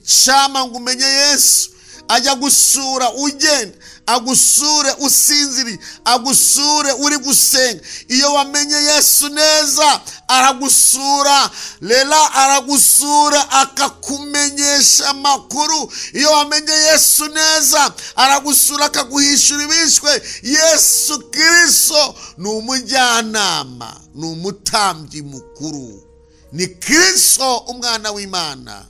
Icyampa ngo umenye Yesu. Ajya gusura ugenda, agusure usinziriye, agusure uri gusenga. Iyo wamenye Yesu neza aragusura, rera aragusura akakumenyesha amakuru. Iyo wamenye Yesu neza aragusura akaguhishura ibishwe. Yesu Kristo ni umujyanama, ni umutambyi mukuru, ni Kristo umwana w'Imana.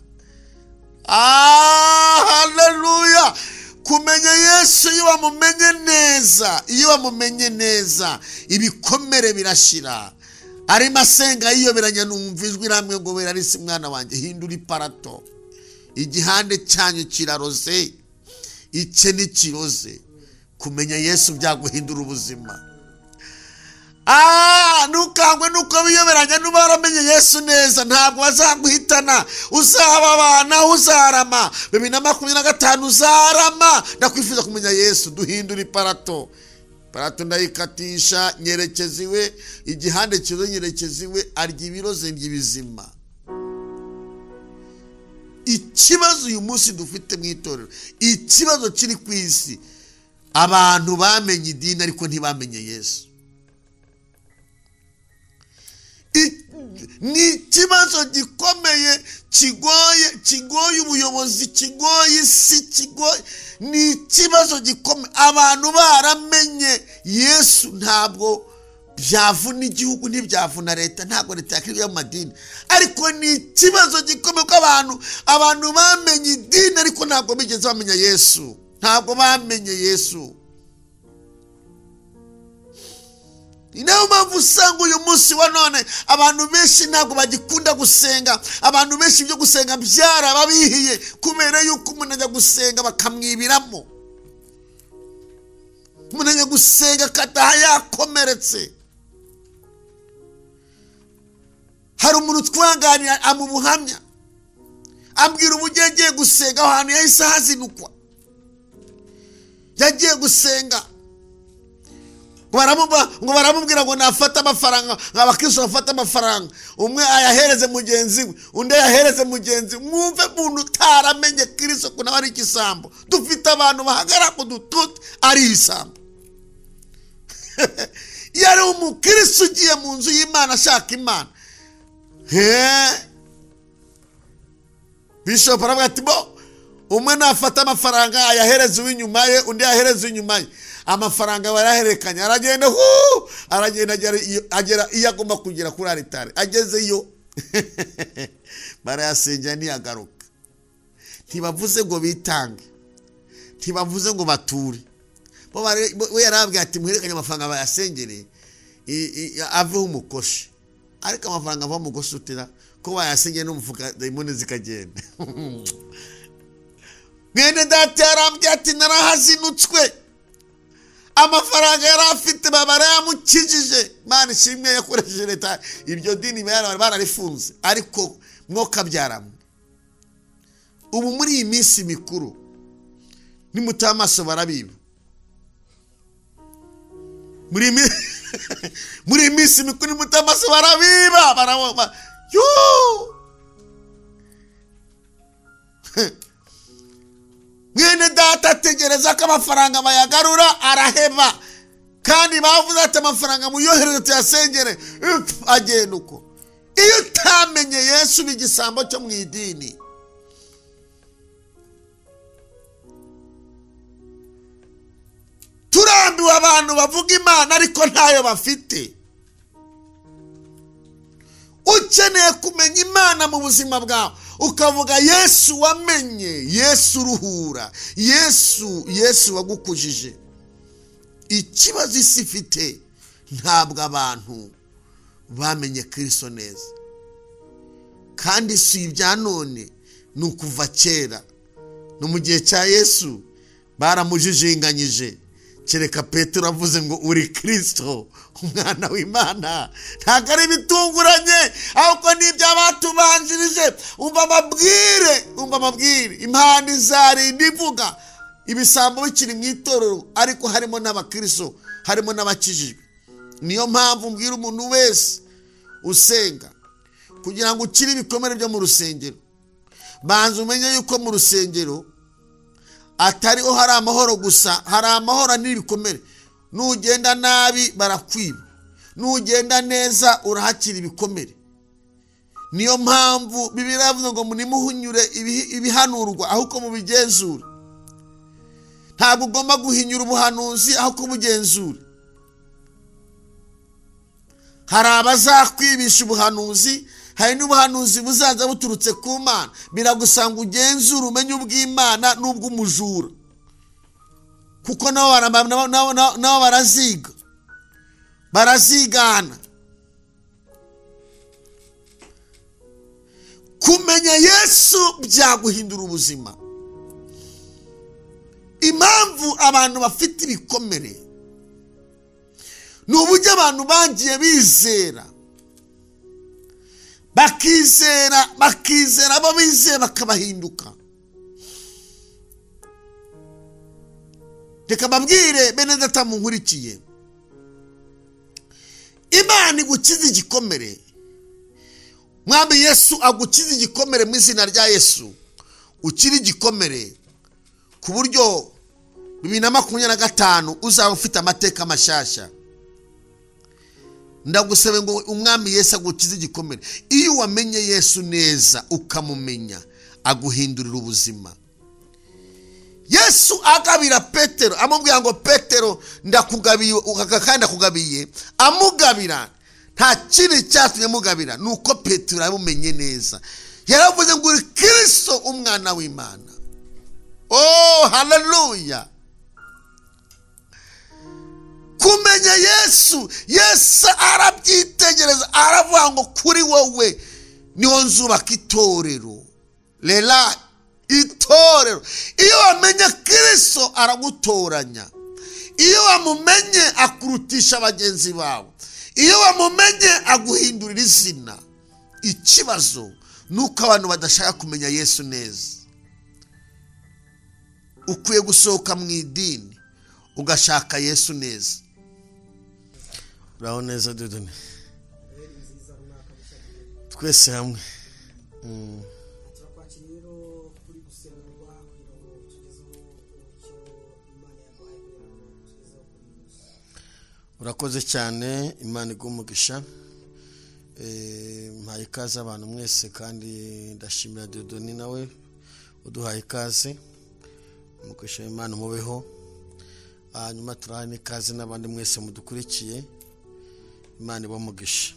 Haleluya! Kumenya Yesu, iyo wamumenye neza, iyo wamumenye neza ibikomere birashira. Arimo asenga yiyoberanya, numva ijwi ramwe ngo berarisi mwana wanjye, hindura iparato, igihande cyanyu kiraroze, icye ntikiroze. Kumenya Yesu byaguhindura ubuzima. Ntukangwe nuko biyoberanya, nuba waramenye Yesu neza ntabwo bazaguhitana, uzababana, uzarama. 2025 uzarama. Ndakwifuza kumenya Yesu. Duhindura iparato, parato ndayikatisha, nyerekeza iwe, igihande kiroze nyerekeza iwe, arya ibiroze ndya ibizima. Ikibazo uyu munsi dufite mu itorero, ikibazo kiri ku isi, abantu bamenye idini ariko ntibamenye Yesu. Ni ikibazo gikomeye, kigoye, kigoye ubuyobozi, kigoye isi, kigoye. Ni ikibazo gikomeye. Abantu baramenye Yesu ntabwo byavuna igihugu, ntibyavuna leta, ntabwo leta yakwiye mu madini, ariko ni ikibazo gikomeye ko abantu bamenye idini ariko ntabwo bigeze bamenya Yesu, ntabwo bamenye Yesu. Ni nayo mpamvu usanga uyu munsi wa none abantu benshi ntabwo bagikunda gusenga. Abantu benshi ibyo gusenga byarababihiye, kubera yuko umuntu ajya gusenga bakamwibiramo, umuntu ajya gusenga akataha yakomeretse. Hari umuntu twanganira amubuhamya, ambwira uburyo yagiye gusenga aho hantu yahise hazinukwa. Yagiye gusenga ngo baramubwira ngo nafata amafaranga, abakristo bafata amafaranga, umwe ayahereze mugenzi we, undi ayahereze mugenzi. Mwumve umuntu utaramenye Kristo ko nawe ari igisambo. Dufite abantu bahagarara ku dututi ari ibisambo. Yari umukristo ugiye mu nzu y'Imana ashaka Imana. Bishop aravuga ati bo umwe nafata amafaranga ayahereze uw'inyuma ye, undi ayahereze uw'inyuma ye. Amafaranga barahererekanya, aragenda aragenda agera iyo agomba kugera kuri aritari, agezeyo barayasengera ntiyagaruka. Ntibavuze ngo bitange, ntibavuze ngo bature. We yarababwiye ati muhererekanye amafaranga bayasengere aveho umukoshi. Ariko amafaranga ava mu gusutira ko bayasengeye n'umufuka, dayimoni zikagenda. Mwene data yarambwiye ati narahazinutswe, amafaranga yari afite barayamukijije. Imana ishimwe yakoresheje leta, iryo dini bararifunze, ariko mwokabyaramwe. Ubu muri iyi minsi mikuru nimutaha amaso barabiba. Muri iyi minsi mikuru nimutaha amaso barabiba, barabona. Mwene data ategereza ko amafaranga bayagarura, araheba. Kandi bavuze ati amafaranga muyohereze tuyasengere, agenda uko. Iyo utamenye Yesu ni igisambo cyo mu idini. Turambiwe abantu bavuga Imana ariko ntayo bafite. Ukeneye kumenya Imana mu buzima bwawe, ukavuga Yesu wamenye, Yesu uruhura, Yesu wagukujije. Ikibazo isi ifite, ntabwo abantu bamenye Kristo neza. Kandi si ibya none, ni ukuva kera. No mu gihe cya Yesu baramujijinganyije, kereka Petero avuze ngo uri Kristo umwana w'Imana. Ntabwo ari ibitunguranye, ahubwo ni iby'abatubanjirije. Umva amabwire, umva amabwire. Impande izarinda ivuga ibisambo bikiri mu itorero, ariko harimo n'abakristo, harimo n'abakijijwe. Niyo mpamvu mbwira umuntu wese usenga, kugira ngo ukire ibikomere byo mu rusengero, Banza umenye yuko mu rusengero atariho hari amahoro gusa, hari amahoro n'ibikomere. Nugenda nabi barakwiba, nugenda neza urahakira ibikomere. Niyo mpamvu Bibiliya iravuga ngo nimuhunyure ibihanurwa ahubwo mubigenzure. Ntabwo ugomba guhinyura ubuhanuzi aho kubugenzura. Hari abazakwibisha ubuhanuzi, hari n'ubuhanuzi buzaza buturutse ku Mana. Biragusanga ugenzure umenye ubw'Imana n'ubw'umujura, kuko nabo baraziga, barazigana. Kumenya Yesu byaguhindura ubuzima. Impamvu abantu bafite ibikomere ni uburyo abantu bagiye bizera, bakizera, bakizera abo bizeye bakabahinduka. Reka mbabwire bene data munkurikiye, Imana igukiza igikomere. Mwami Yesu agukiza igikomere mu izina rya Yesu. Ukiri igikomere ku buryo 2025 uzaba ufite amateka mashyashya. Ndagusaba ngo Umwami Yesu agukize igikomere. Iyo wamenye Yesu neza ukamumenya, aguhindurira ubuzima. Yesu agabira Petero, amubwira ngo Petero ndakugabiye, kandi ndakugabiye. Amugabira nta kindi cyatumye amugabira, nuko Petero yamumenye neza. Yaravuze ngo uri Kristo umwana w'Imana. Oh, haleluya! Kumenya Yesu, Yesu arabyitegereza, aravuga ngo kuri wowe niho nzubaka itorero. Lela itorero. Iyo wamenye Kristo aragutoranya. Iyo wamumenye akurutisha bagenzi bawe. Iyo wamumenye aguhindurira izina. Ikibazo nuko abantu badashaka kumenya Yesu neza. Ukwiye gusohoka mu idini ugashaka Yesu neza. Uraho neza Dudune. Twese hamwe. Urakoze cyane, Imana iguhe umugisha. Mpaye ikaze abantu mwese, kandi ndashimira Dudune nawe uduhaye ikaze. Umugisha Imana mubeho. Hanyuma turaha n'ikaze n'abandi mwese mudukurikiye. Imana ibahe umugisha.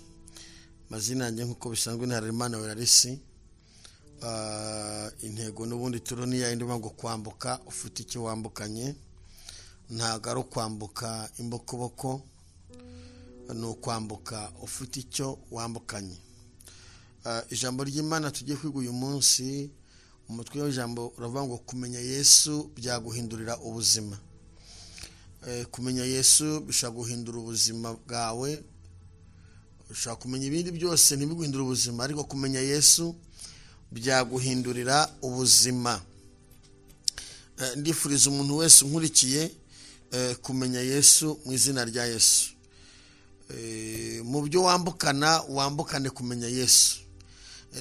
Amazina yanjye nk'uko bisanzwe ni Harerimana Welarisi. Intego n'ubundi turo ni yayindi ngo kwambuka ufite icyo wambukanye. Ntabwo ari ukwambuka imbokoboko, ni ukwambuka ufite icyo wambukanye. Ijambo ry'Imana tugiye kwiga uyu munsi, umutwe w'ijambo uravuga ngo kumenya Yesu byaguhindurira ubuzima. Kumenya Yesu bishobora guhindura ubuzima bwawe. Ushobora kumenya ibindi byose ntibiguhindure ubuzima, ariko kumenya Yesu byaguhindurira ubuzima. Ndifuriza umuntu wese unkurikiye kumenya Yesu mu izina rya Yesu. Mu byo wambukana, wambukane kumenya Yesu.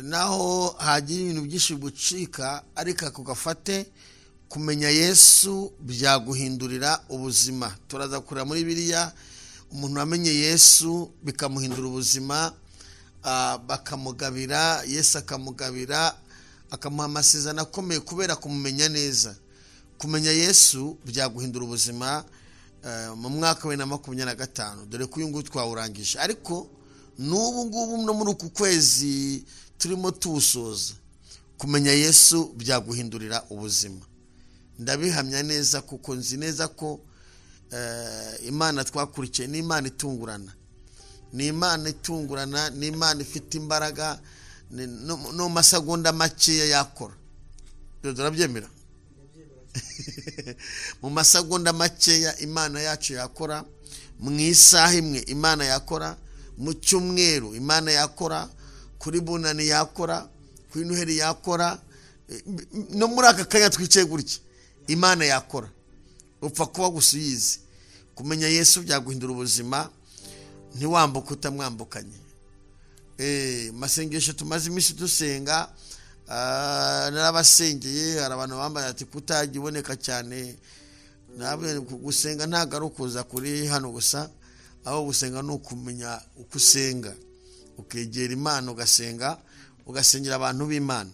Naho hagira ibintu byinshi gucika, ariko akugafate kumenya Yesu byaguhindurira ubuzima. Turaza kurira muri Bibiliya umuntu wamenye Yesu bikamuhindura ubuzima, bakamugabira, Yesu akamugabira, akamuha amasezerano akomeye kubera kumumenya neza. Kumenya Yesu byaguhindura ubuzima mu mwaka wa 2025, dore ko uyu nguyu twawurangije, ariko n'ubu ngubu no muri uku kwezi turimo tuwusoza, kumenya Yesu byaguhindurira ubuzima. Ndabihamya neza kuko nzi neza ko Imana twakurikiye ni Imana itungurana, ni Imana itungurana, ni Imana ifite imbaraga, no masegonda makeya yakora. Turabyemera? Mu masegonda makeya Imana yacu yakora, mu isaha imwe Imana yakora, mu cyumweru Imana yakora, kuri bunani yakora, kuri Noheli yakora, no muri aka kanya twicaye gutya Imana yakora. Upfa kuba gusa uyizi. Kumenya Yesu byaguhindura ubuzima, ntiwambuka utamwambukanye. Masengesho tumaze iminsi dusenga Narabasengeye, hari abantu bambaye ati kutajya iboneka cyane. Gusenga ntabwo ari ukuza kuri hano gusa, aho gusenga ni ukumenya uko usenga, ukegera Imana ugasenga, ugasengera abantu b'Imana.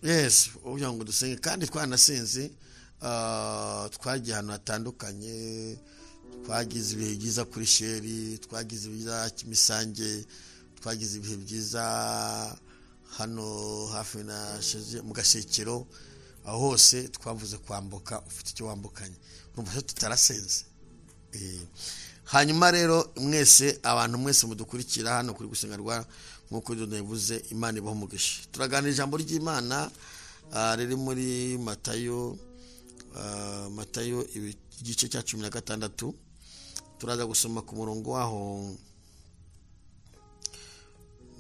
Yes, ugira ngo dusenge kandi twanasenze, twagiye ahantu hatandukanye, twagize ibihe byiza kuri Sheri, twagize ibihe byiza Kimisange, twagize ibihe byiza hano hafi na Sheze mu Gasekero, aho hose twavuze kwambuka ufite icyo wambukanye, urumva tutarasenze. Hanyuma rero mwese abantu mwese mudukurikira hano kuri Gusenga Rwa, nkuko nabivuze, Imana ibahe umugisha. Turaganira ijambo ry'Imana riri muri Matayo, Matayo igice cya 16. Turaza gusoma ku murongo waho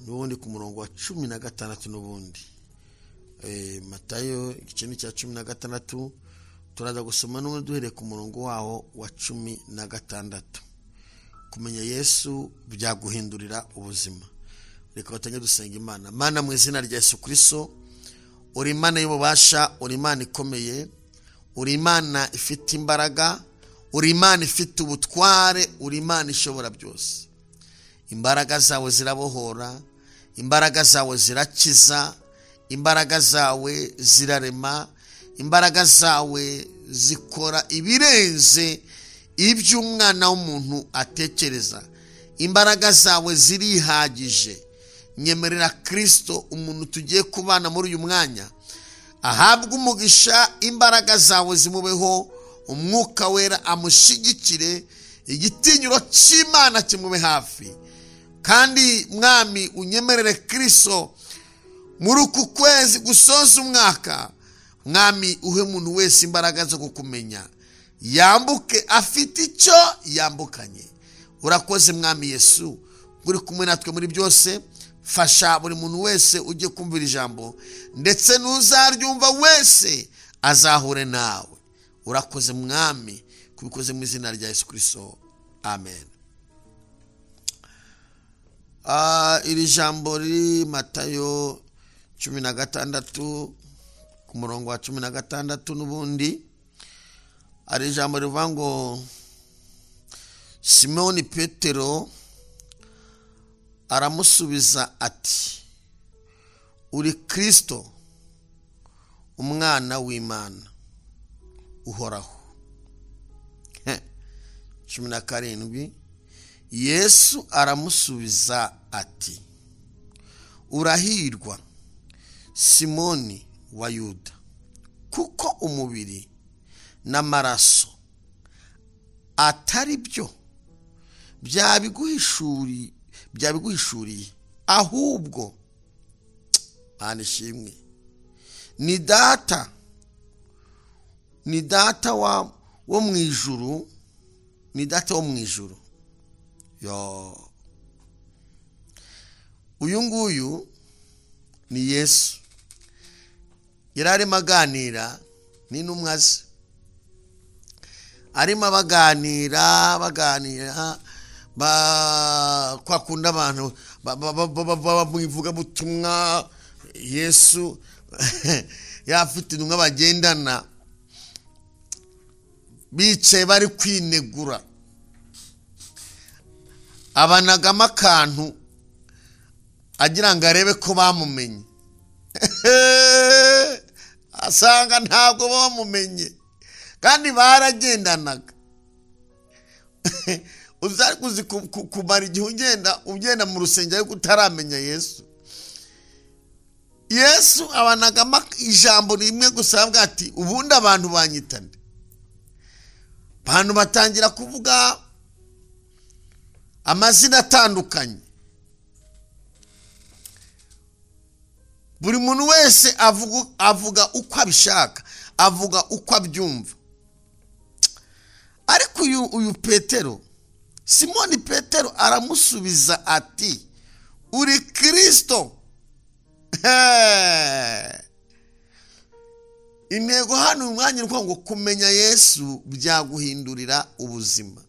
n'ubundi ku murongo wa 16 n'ubundi. Matayo igice cya 16 turaza gusoma n'ubundi duhereye ku murongo waho wa 16. Kumenya Yesu byaguhindurira ubuzima. Reka batange dusenga Imana. Mana, mu izina rya Yesu Kristo, uri Imana y'ububasha, uri Imana ikomeye, uri Imana ifite imbaraga, uri Imana ifite ubutware, uri Imana ishobora byose. Imbaraga zawe zirabohora, imbaraga zawe zirakiza, imbaraga zawe zirarema, imbaraga zawe zikora ibirenze iby'umwana w'umuntu atekereza. Imbaraga zawe zirihagije. Nyemerera Kristo umuntu tugiye kubana muri uyu mwanya ahabwe umugisha, imbaraga zawe zimubeho, umwuka wera amushyigikire, igitinyiro cy'Imana kimube hafi. Kandi Mwami unyemerere Kristo muri uku kwezi gusoza umwaka, Mwami uhe umuntu wese imbaraga zo kukumenya, yambuke afite icyo yambukanye. Urakoze Mwami Yesu, uri kumwe natwe muri byose. Fasha buri muntu wese ujye kumvira ijambo, ndetse n'uzaryumva wese azahure nawe. Urakoze Mwami, kubikoze mu izina rya Yesu Kristo, amen. Iri jambo riri Matayo 16 ku murongo wa 16 n'ubundi, ari ijambo rivuga ngo Simoni Petero aramusubiza ati uri Kristo umwana w'Imana uhoraho. 17 Yesu aramusubiza ati urahirwa Simoni wa Yuda, kuko umubiri n'amaraso atari byo byabiguhishuriye, ahubwo Mana ishimwe, ni data, ni data wo mu ijuru, ni data wo mu ijuru. Yo, uyu nguyu ni Yesu, yari arimo aganira n'intumwa ze, arimo baganira kwa kunda abantu mu ivugabutumwa. Yesu yafite intumwa bagendana, bicaye bari kwinegura, abanagamo akantu agira ngo arebe ko bamumenye, asanga ntabwo bamumenye kandi baragendanaga. Uzi kumara igihe ugenda mu rusengero ariko utaramenya Yesu. Yesu abanagamo ijambo rimwe gusa, avuga ati ubundi abantu banyitane. Abantu batangira kuvuga amazina atandukanye, buri muntu wese avuga uko abishaka, avuga uko abyumva. Ariko uyu Petero, Simoni Petero aramusubiza ati uri Kristo. Intego hano uyu mwanya ni ngo kumenya Yesu byaguhindurira ubuzima.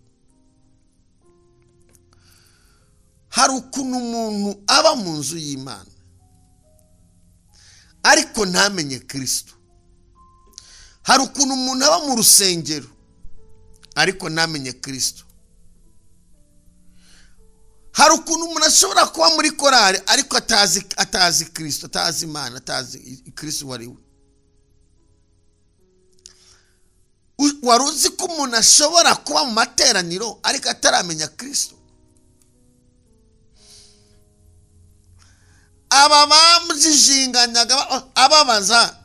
Hari ukuntu umuntu aba mu nzu y'Imana ariko ntamenye Kristo. Hari ukuntu umuntu aba mu rusengero ariko ntamenye Kristo. Hari ukuntu umuntu ashobora kuba muri korari ariko atazi Kristo, atazi Imana, atazi Kristo uwo ari we. Wari uzi ko umuntu ashobora kuba mu materaniro ariko ataramenya Kristo? Aba bamujijinganyaga ababaza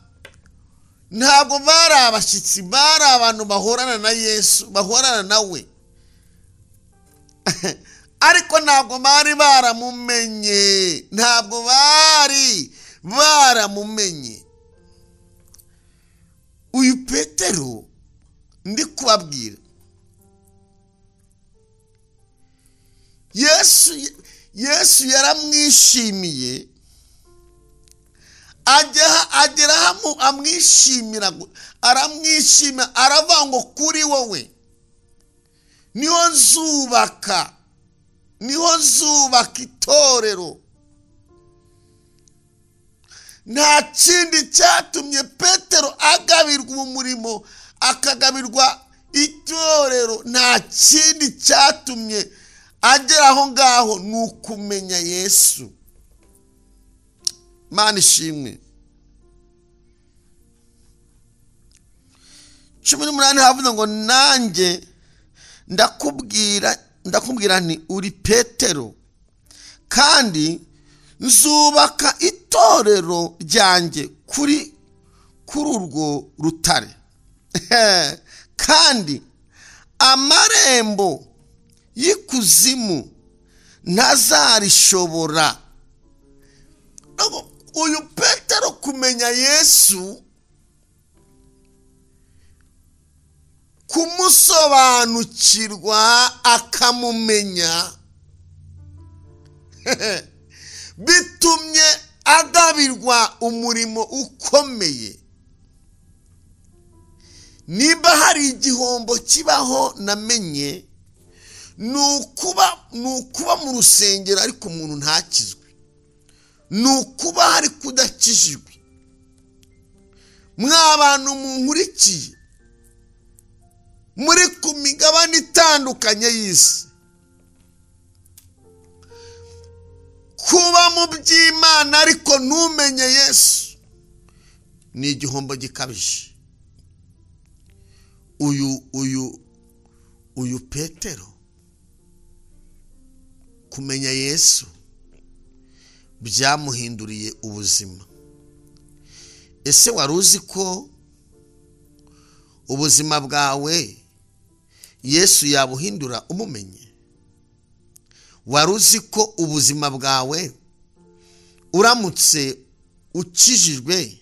ntabwo bari abashyitsi, bari abantu bahorana na Yesu, bahorana nawe, ariko ntabwo bari baramumenye, ntabwo bari baramumenye. Uyu Petero ndi kubabwira, Yesu yaramwishimiye, agera hamwe amwishimira, aramwishimira, aravuga ngo kuri wowe niho nzubaka, niho nzubaka itorero. Nta kindi cyatumye Petero agabirwa umurimo, akagabirwa itorero, nta kindi cyatumye agera aho ngaho, ni ukumenya Yesu. Imana ishimwe. 18 havuze ngo nanjye ndakubwira nti uri Petero, kandi nzubaka itorero ryanjye kuri urwo rutare, kandi amarembo y'ikuzimu ntazarishobora. Uyu Petero kumenya Yesu, kumusobanukirwa akamumenya, bitumye agabirwa umurimo ukomeye. Niba hari igihombo kibaho namenye, ni ukuba mu rusengero ariko umuntu ntakizwe, ni ukuba hari kudakijijwe. Mwa bantu munkurikiye muri ku migabane itandukanye y'isi, kuba mu by'Imana ariko ntumenye Yesu ni igihombo gikabije. Uyu Petero kumenya Yesu byamuhinduriye ubuzima. Ese wari uzi ko ubuzima bwawe Yesu yabuhindura umumenye? Wari uzi ko ubuzima bwawe uramutse ukijijwe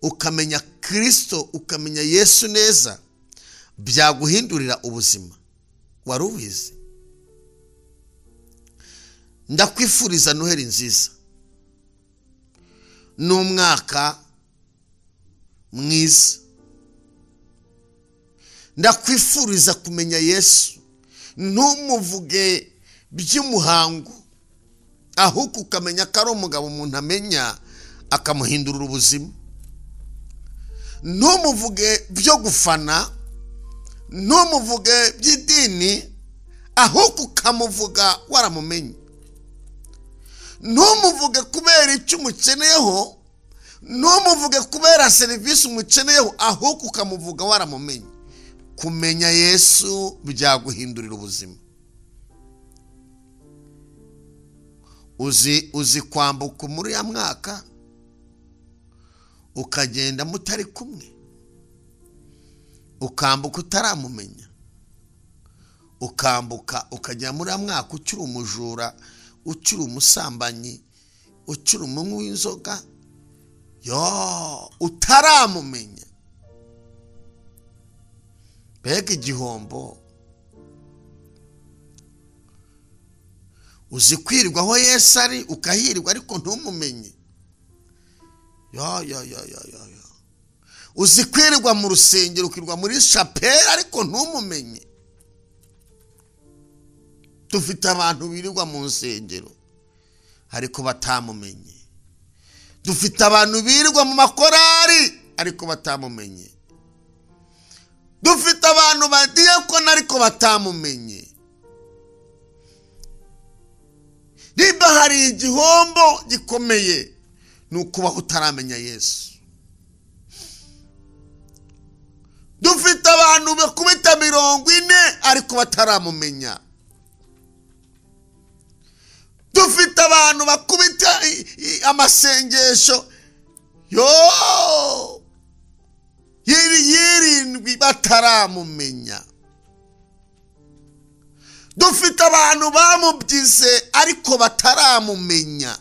ukamenya Kristo, ukamenya Yesu neza, byaguhindurira ubuzima? Wari ubizi? Ndakwifuriza Noheli nziza n'umwaka mwiza. Ndakwifuriza kumenya Yesu, ntumuvuge by'umuhango, ahubwo ukamenya ko ari umugabo umuntu amenya akamuhindurira ubuzima. Ntumuvuge byo gufana, ntumuvuge by'idini, ahubwo ukamuvuga waramumenye. Ntumuvuge kubera icyo umukeneyeho, ntumuvuge kubera serivisi umukeneyeho, ahubwo ukamuvuga waramumenye. Kumenya Yesu byaguhindurira ubuzima. Uzi kwambuka muri ya mwaka ukagenda mutari kumwe, ukambuka utaramumenya, ukambuka ukajya muri ya mwaka ukiri umujura, ukiri umusambanyi, ukiri umunywi w'inzoga, yo utaramumenya. Mbega igihombo! Uzi kwirwa aho Yesu ari ukahirwa ariko ntumumenye. Ya ya ya ya ya. Uzi kwirwa mu rusengero, ukirwa muri chapelle ariko ntumumenye. Dufite abantu birirwa mu nsengero ariko batamumenye. Dufite abantu birirwa mu makorari ariko batamumenye. Dufite abantu badiyakona ariko batamumenye. Niba hari igihombo gikomeye ni ukubaho utaramenya Yesu. Dufite abantu bakubita 40 ariko bataramumenya. Dufite abantu bakubita amasengesho yo 7 bataramumenya. Dufite abantu bamubyize ariko bataramumenya.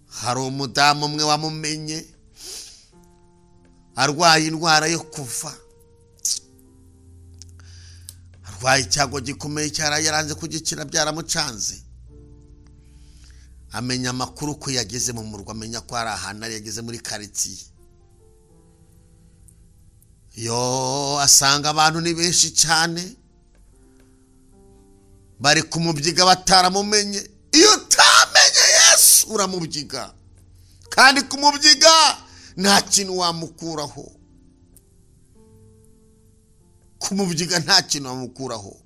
Hari umudamu umwe wamumenye arwaye indwara yo kuva, arwaye icyago gikomeye yaranze kugikira, byaramucanze. Amenya amakuru ko yageze mu murwa, amenya ko ari ahantu ari yageze muri karitsiye. Yo asanga abantu ni benshi cyane bari kumubyiga bataramumenye. Iyo utamenye Yesu uramubyiga, kandi kumubyiga nta kintu wamukuraho. Kumubyiga nta kintu wamukuraho.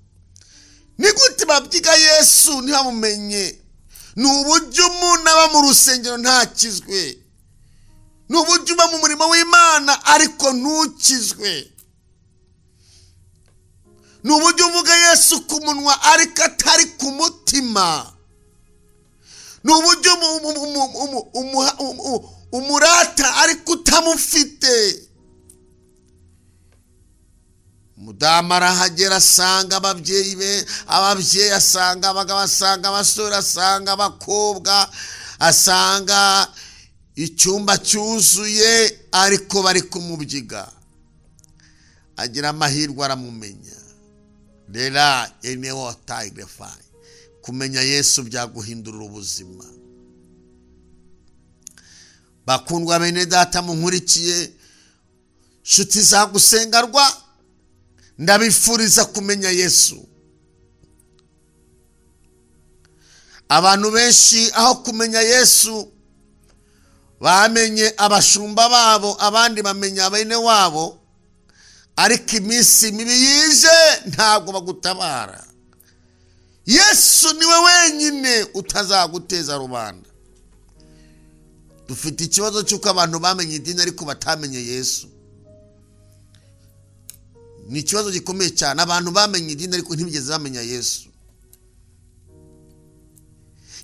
Ni gute babyiga Yesu ntibamumenye? Ni uburyo umuntu aba mu rusengero ntakizwe. Ni uburyo uba mu murimo w'Imana ariko ntukizwe. Ni uburyo uvuga Yesu ku munwa ariko atari ku mutima. Ni uburyo umurata ariko utamufite. Umudamu arahagera asanga ababyeyi be, ababyeyi asanga abagabo, asanga abasore, asanga abakobwa, asanga icyumba cyuzuye ariko bari kumubyiga. Agira amahirwe aramumenya. Rera enewo tayigrefai. Kumenya Yesu byaguhindurira ubuzima. Bakundwa bene data munkurikiye, nshuti za gusengarwa, ndabifuriza kumenya Yesu. Abantu benshi aho kumenya Yesu bamenye abashumba babo, abandi bamenya bene wabo, ariko iminsi mibi yije ntabwo bagutabara. Yesu niwe wenyine utazaguteza rubanda. Dufite ikibazo cy'uko abantu bamenye idini ariko batamenye Yesu. Ni ikibazo gikomeye cyane. Abantu bamenye idini ariko ntibigeze bamenya Yesu.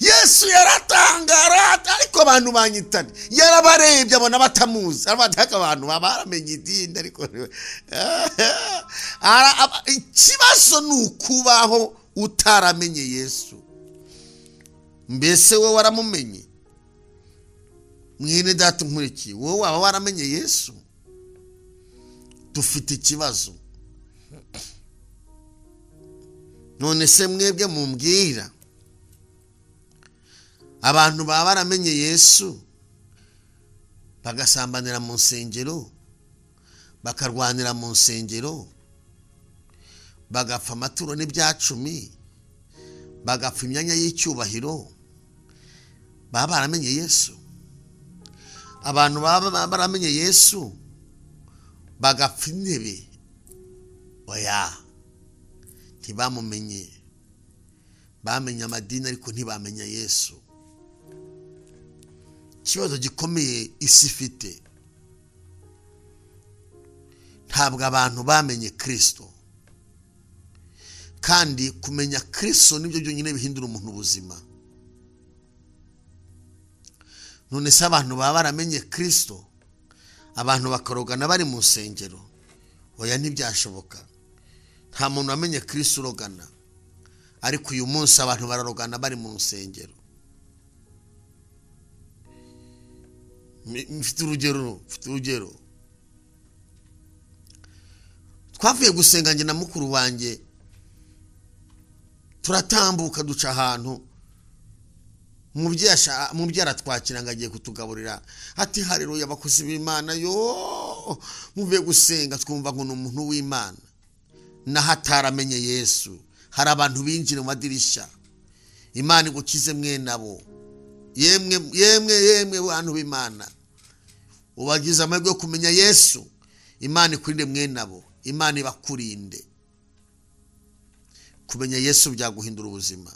Yesu yaratangara ariko abantu banyitana. Yarabarebye abona batamuzi. Arabataka abantu baramenye idini ariko ikibazo ni ukubaho utaramenye Yesu. Mbese we waramumenye? Mwene data nkurikiye, wowe waba waramenye Yesu? Dufite ikibazo. None se mwebwe mumbwira, abantu baba baramenye Yesu bagasambanira mu nsengero, bakarwanira mu nsengero, bagapfa amaturo n'ibyacumi, bagapfa imyanya y'icyubahiro, baba baramenye Yesu? Abantu baba baramenye Yesu bagapfa intebe, oya, ntibamumenye. Bamenye amadini ariko ntibamenya Yesu. Ikibazo gikomeye isi ifite, ntabwo abantu bamenye Kristo. Kandi kumenya Kristo nibyo byonyine bihindura umuntu ubuzima. None se abantu baba baramenye Kristo, abantu bakarogana bari mu nsengero? Oya, ntibyashoboka. Nta muntu wamenye Kristo urogana, ariko uyu munsi abantu bararogana bari mu nsengero. Mfite urugero. Twavuye gusenga njye na mukuru wanjye, turatambuka duca ahantu, umubyeyi aratwakira ngo agiye kutugaburira, ati haleluya abakozi b'Imana, yo muvuye gusenga twumva ngo ni umuntu w'Imana. N'ahataramenye Yesu hari abantu binjira mu madirishya. Imana igukize mwe nabo. Yemwe yemwe yemwe bantu b'Imana, ubagize amahirwe yo kumenya Yesu, Imana ikurinde mwe nabo, Imana ibakurinde. Kumenya Yesu byaguhindura ubuzima.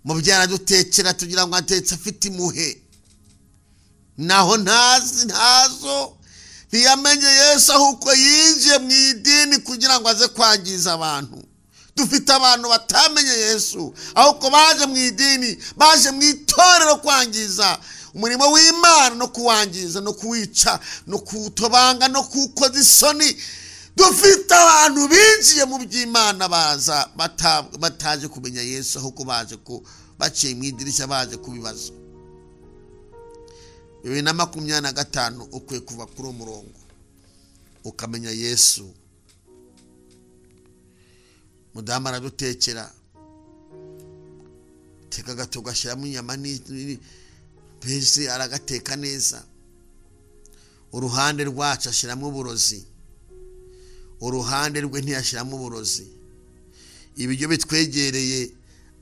Mu byaradutekera tugira ngo atetse afite imuhe, naho ntazi ntazo. Ntiyamenye Yesu ahubwo yinjiye mu idini kugira ngo aze kwangiza abantu. Dufite abantu batamenye Yesu ahubwo baje mu idini, baje mu itorero kwangiza umurimo w'Imana, no kuwangiza, no kuwica, no kuwutobanga, no kuwukoza isoni. Dufite abantu binjiye mu by'Imana baza bataje kumenya Yesu, ahubwo baje baciye mu idirishya, baje kubibazo. 2025 ukwiye kuva kuri uwo murongo ukamenya Yesu. Mudamu aradutekera, teka gato ugashyiramo inyama, mbese aragateka neza. Uruhande rwacu ashyiramo uburozi, uruhande rwe ntiyashyiramo uburozi. Ibiryo bitwegereye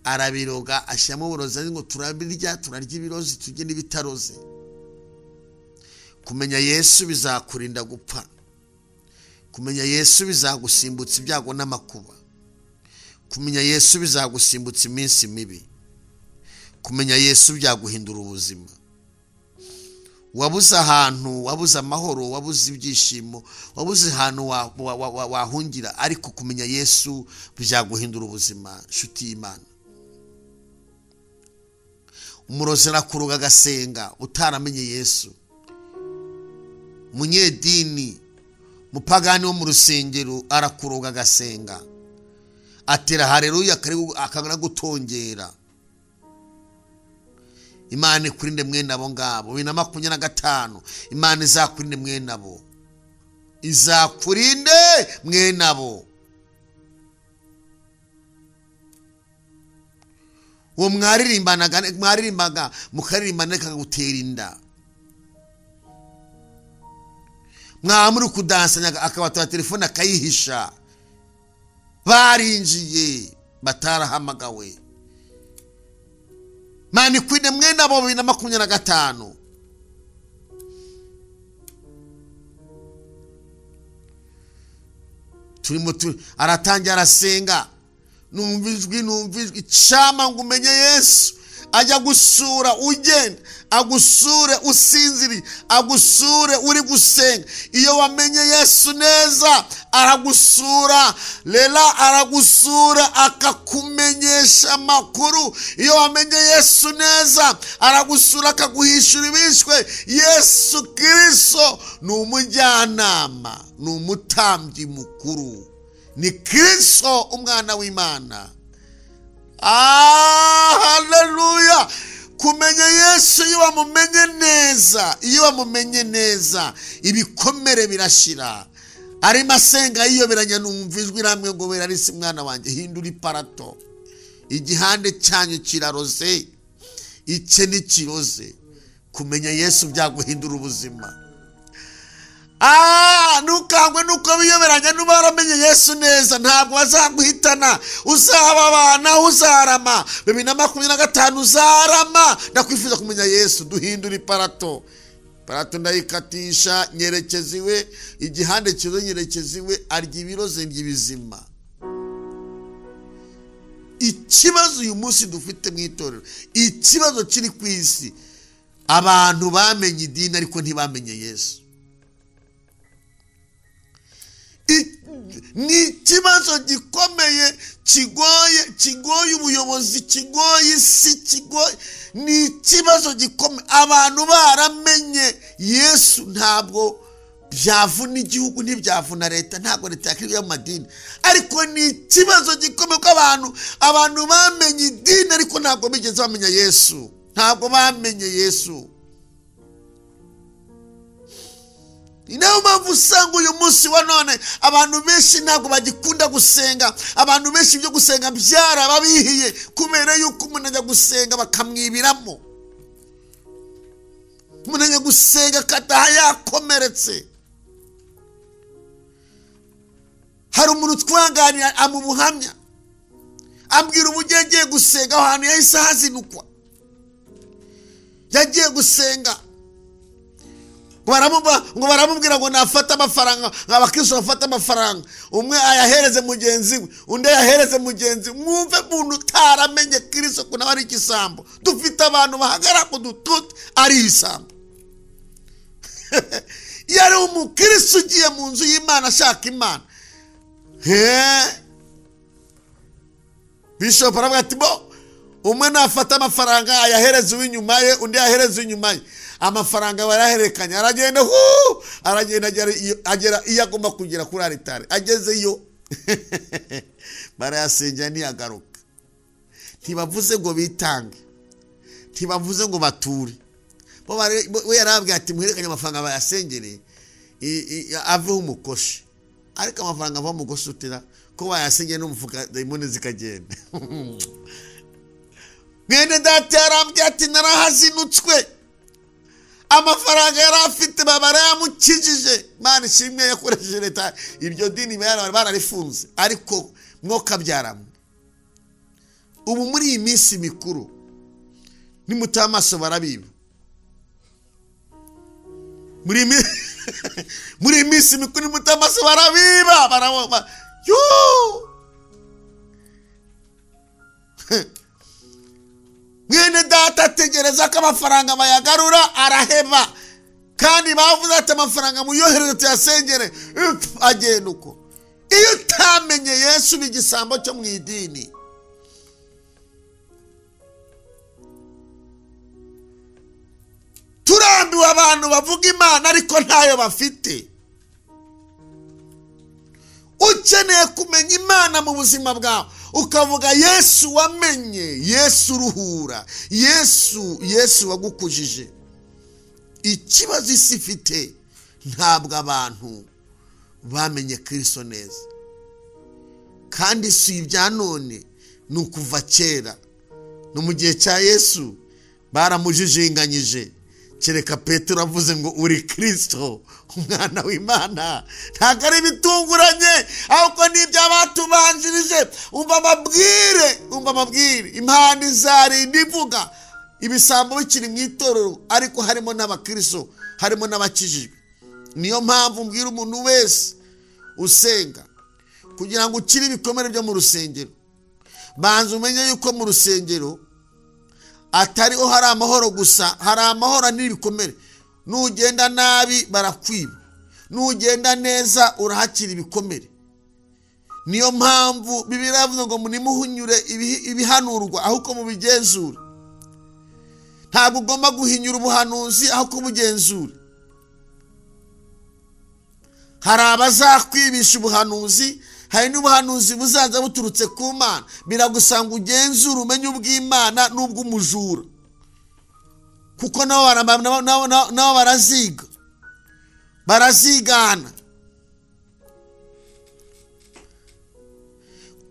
arabiroga, ashyiramo uburozi, ngo turabirya, turarya ibirozi, turye n'ibitaroze. Kumenya Yesu bizakurinda gupfa. Kumenya Yesu bizagusimbutsa ibyago n'amakuba. Kumenya Yesu bizagusimbutsa iminsi mibi. Kumenya Yesu byaguhindura ubuzima. Wabuze ahantu, wabuze amahoro, wabuze ibyishimo, wabuze ahantu wahungira, ariko kumenya Yesu byaguhindura ubuzima. Nshuti y'Imana, umurozi arakuroga agasenga utaramenye Yesu. Munyedini, mupagani wo mu rusengero arakuroga agasenga, atera haleluya akagutongera. Imana ikurinde mwe nabo ngabo. 2025 Imana izakurinde mwe nabo, izakurinde mwe nabo. Uwo mwaririmbaga mukaririmbana akagutera inda, mwamuri kudansanya akabatora telefone akayihisha. Barinjiye batarahamagawe. Imana ikurinde mwe nabo. 2025 turimo aratangira arasenga, numva ijwi icama ngo umenye Yesu. Ajya gusura ugenda, agusure usinziriye, agusure uri gusenga. Iyo wamenye Yesu neza aragusura, rera aragusura akakumenyesha amakuru. Iyo wamenye Yesu neza aragusura akaguhishura ibishwe. Yesu Kristo ni umujyanama, ni umutambyi mukuru, ni Kristo umwana w'Imana. Haleluya! Kumenya Yesu, iyo wamumenye neza, iyo wamumenye neza ibikomere birashira. Arimo asenga yiyoberanya, numva ijwi ramwe ngo berarisi mwana wanjye, hindura iparato, igihande cyanyu kiraroze, icye ntikiroze. Kumenya Yesu byaguhindura ubuzima. Ntukangwe nuko biyoberanya, nuba waramenye Yesu neza ntabwo bazaguhitana, uzababana, uzarama. 2025 uzarama. Ndakwifuza kumenya Yesu. Duhindura iparato, parato ndayikatisha, nyerekeza iwe, igihande kizo nyerekeza iwe, arya ibiroze ndya ibizima. Ikibazo uyu munsi dufite mu itorero, ikibazo kiri ku isi, abantu bamenye idini ariko ntibamenye Yesu. Ni ikibazo gikomeye, kigoye, kigoye ubuyobozi, kigoye isi, kigoye. Ni ikibazo gikomeye. Abantu baramenye Yesu ntabwo byavuna igihugu, ntibyavuna leta, ntabwo leta yakwiye mu madini, ariko ni ikibazo gikomeye ko abantu bamenye idini ariko ntabwo bigeze bamenya Yesu, ntabwo bamenye Yesu. Ni nayo mpamvu usanga uyu munsi wa none abantu benshi ntabwo bagikunda gusenga. Abantu benshi ibyo gusenga byarababihiye, kubera yuko umuntu ajya gusenga bakamwibiramo, umuntu ajya gusenga akataha yakomeretse. Hari umuntu twaganira amubuhamya, ambwira uburyo yagiye gusenga aho hantu yahise hazinukwa. Yagiye gusenga ngo baramubwira ngo nafata amafaranga, abakristo bafata amafaranga, umwe ayahereze mugenzi we, undi ayahereze mugenzi. Mwumve muntu utaramenye Kristo ko nawe ari igisambo. Dufite abantu bahagara ku dututi ari ibisambo. Yari umukristo ugiye mu nzu y'Imana ashaka Imana. Bishop aravuga ati bo umwe nafata amafaranga ayahereze uw'inyuma ye, undi ayahereze uw'inyuma ye. Amafaranga baraherekanya, aragenda aragenda agera iyo agomba kugera kuri aritari. Agezeyo barayasengera ntiyagaruka. Ntibavuze ngo bitange, ntibavuze ngo bature. We yarababwiye ati muherekanye amafaranga bayasengere aveho umukoshi. Ariko amafaranga ava mu gusutira ko bayasengeye n'umufuka dayimoni zikagenda. Mwene data yarambwiye ati narahazinutswe, amafaranga yari afite barayamukijije. Imana ishimwe yakoresheje leta, iryo dini bararifunze. Ariko mwokabyaramwe, ubu muri iyi minsi mikuru nimutaha amaso barabiba. Muri iyi minsi mikuru nimutaha amaso barabiba, barabona. Mwene data ategereza ko amafaranga bayagarura, araheba. Kandi bavuze ati amafaranga muyohereze tuyasengere, agenda uko. Iyo utamenye Yesu ni igisambo cyo mu idini. Turambiwe abantu bavuga Imana ariko ntayo bafite. Ukeneye kumenya Imana mu buzima bwawe, ukavuga Yesu wamenye, Yesu uruhura, Yesu wagukujije. Ikibazo isi ifite, ntabwo abantu bamenye Kristo neza. Kandi si ibya none, ni ukuva kera. No mu gihe cya Yesu baramujijinganyije. Kereka Petero avuze ngo uri Kristo umwana w'Imana. Ntabwo ari bitunguranye, ahubwo ni iby'abatubanjirije. Umva amabwire, impande izarinda ivuga. Ibisambo bikiri mu itorero, ariko harimo n'abakristo, harimo n'abakijijwe. Niyo mpamvu mbwira umuntu wese usenga, kugira ngo ukire ibikomere byo mu rusengero, banza umenye yuko mu rusengero atariho hari amahoro gusa, hari amahoro n'ibikomere. Nugenda nabi barakwiba, nugenda neza urahakira ibikomere. Niyo mpamvu Bibiliya yavuze ngo nimuhunyure ibihanurwa ahubwo mubigenzure. Ntabwo ugomba guhinyura ubuhanuzi ahubwo ubugenzure. Hari abazakwibisha ubuhanuzi, hari n'ubuhanuzi buzaza buturutse ku Mana. Biragusanga ugenzure umenye ubw'Imana n'ubw'umujura, kuko nabo baraziga, barazigana.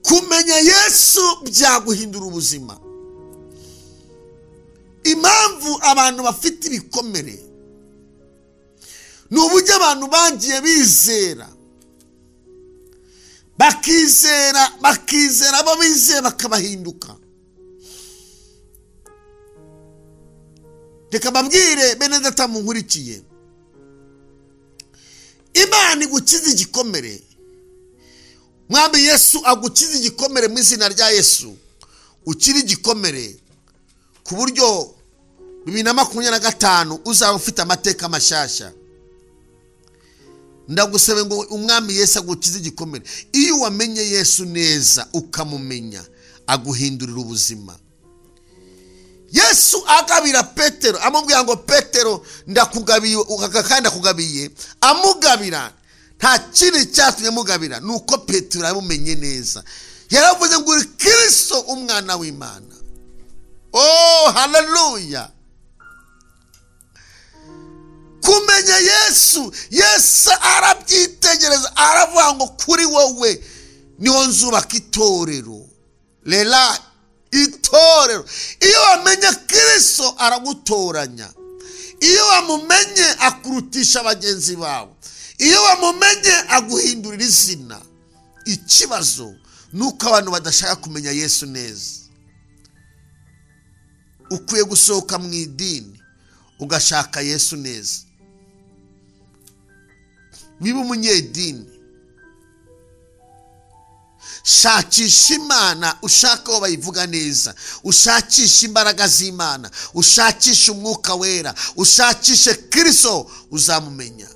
Kumenya Yesu byaguhindura ubuzima. Impamvu abantu bafite ibikomere ni uburyo abantu bagiye bizera, bakizera abo bizeye bakabahinduka. Reka mbabwire bene data munkurikiye, Imana igukiza igikomere. Mwami Yesu agukiza igikomere mu izina rya Yesu. Ukiri igikomere ku buryo 2025 uzaba ufite amateka mashasha. Ndagusaba ngo umwami Yesu agukize igikomere. Iyo wamenye Yesu neza ukamumenya, aguhindurira ubuzima. Yesu agabira Petero, amubwira ngo Petero ndakugabiye, kandi ndakugabiye. Amugabira nta kindi cyatumye amugabira, nuko Petero yamumenye neza. Yaravuze ngo uri Kristo umwana w'Imana. Oh, haleluya! Kumenya Yesu, Yesu arabyitegereza, aravuga ngo kuri wowe niho nzubaka itorero. Lela itorero. Iyo wamenye Kristo aragutoranya. Iyo wamumenye akurutisha bagenzi bawe. Iyo wamumenye aguhindurira izina. Ikibazo ni uko abantu badashaka kumenya Yesu neza. Ukwiye gusohoka mu idini ugashaka Yesu neza. Wiba umunyedini, shakisha Imana, ushaka aho bayivuga neza, ushakisha imbaraga z'Imana, ushakisha umwuka wera, ushakishe Kristo, uzamumenya.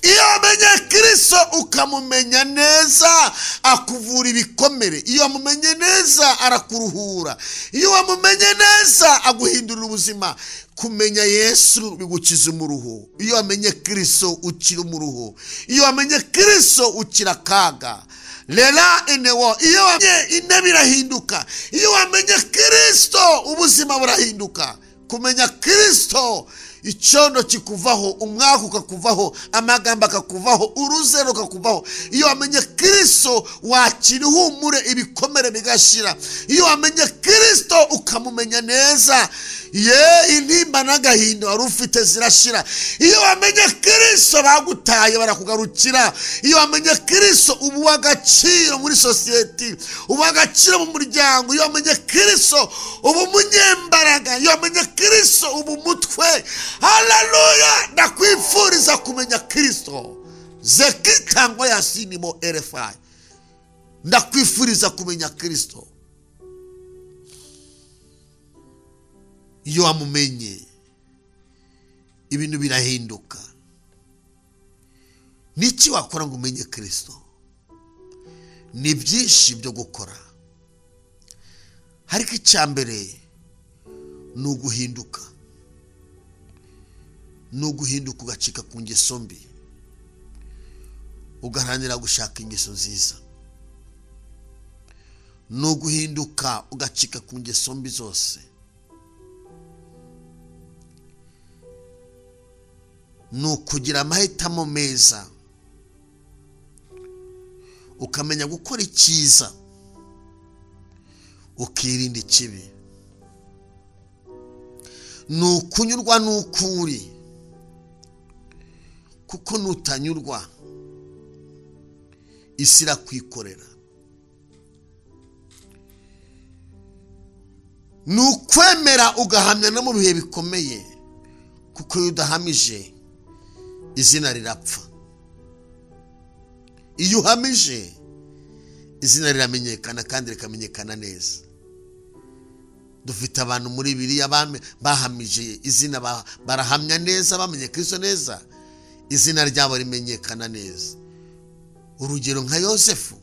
Iyo wamenye Kristo ukamumenya neza, akuvura ibikomere. Iyo wamumenye neza, arakuruhura. Iyo wamumenye neza, aguhindurira ubuzima. Kumenya Yesu bigukiza umuruho. Iyo wamenye Kristo ukira umuruho. Iyo wamenye Kristo ukira akaga. Rera enewo. Iyo wamenye intebe irahinduka. Iyo wamenye Kristo ubuzima burahinduka. Kumenya Kristo, icyondo kikuvaho, umwaka ukakuvaho, amagambo akakuvaho, uruzero rukakuvaho. Iyo wamenye Kristo wakira ihumure, ibikomere bigashira. Iyo wamenye Kristo ukamumenya neza, ye intimba n'agahinda wari ufite zirashira. Iyo wamenye Kristo bagutaye barakugarukira. Iyo wamenye Kristo uba uw'agaciro muri sosiyete, uba uw'agaciro mu muryango. Iyo wamenye Kristo uba umunyembaraga. Iyo wamenye Kristo uba umutwe. Haleluya! Ndakwifuriza kumenya Kristo. Zekitangwa ya sinimo RFI. Ndakwifuriza kumenya Kristo. Iyo wamumenye ibintu birahinduka. Niki wakora ngo umenye Kristo? Ni byinshi byo gukora, ariko icya mbere ni uguhinduka. Ni uguhinduka ugacika ku ngeso mbi, ugaharanira gushaka ingeso nziza. Ni uguhinduka ugacika ku ngeso mbi zose. Ni ukugira amahitamo meza, ukamenya gukora icyiza, ukirinda ikibi. Ni ukunyurwa n'ukuri, kuko nutanyurwa isi irakwikorera. Ni ukwemera ugahamya no mu bihe bikomeye, kuko iyo udahamije izina rirapfa. Iyo uhamije izina riramenyekana kandi rikamenyekana neza. Dufite abantu muri Bibiliya bahamije izina, barahamya neza, bamenye Kristo neza, izina ryabo rimenyekana neza. Urugero nka Yosefu